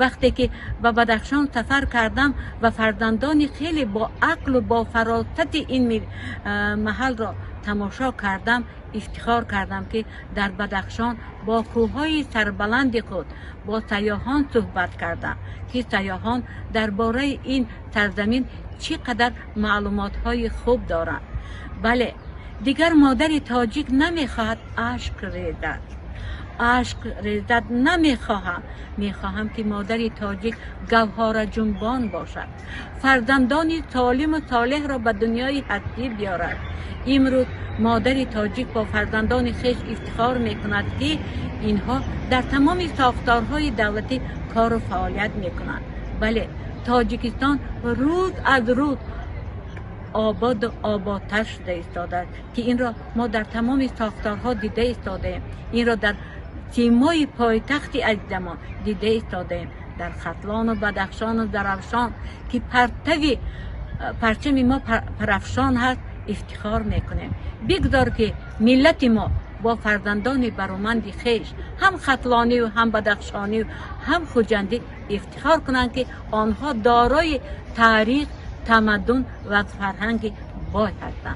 Вақте ки ба Бадахшон сафар кардам ва фарзандони хеле бо ақлу бо фаросати ин маҳалро тамошо кардам, ифтихор кардам, ки дар Бадахшон бо кӯҳҳои сарбаланди худ бо сайёҳон суҳбат кардам, ки сайёҳон дар бораи ин сарзамин чӣ қадар маълумотҳои хуб доранд. Бале, дигар модари тоҷик намехоҳад ашк резад, ашк резад намехоҳам. Мехоҳам, ки модари тоҷик гавҳараҷунбон бошад, фарзандони солиму солеҳро ба дунёи ҳастӣ биёрад. Имрӯз модари тоҷик бо фарзандони хеш ифтихор мекунад, ки инҳо дар тамоми сохторҳои давлатӣ кору фаъолият мекунанд. Бале, Тоҷикистон рӯз аз рӯз ободу ободтар шуда истодааст, ки инро мо дар тамоми сохторҳо дида истодаем, инро дар симои пойтахти азизамон дида истодаем, дар Хатлону Бадахшону Зарафшон, ки партави парчами мо парафшон ҳаст, ифтихор мекунем. Бигзор, ки миллати мо бо фарзандони бароманди хеш, ҳам хатлонию, ҳам бадахшонию, ҳам хуҷандӣ, ифтихор кунанд, ки онҳо дорои таърих, тамаддун ва фарҳанги бой ҳастанд.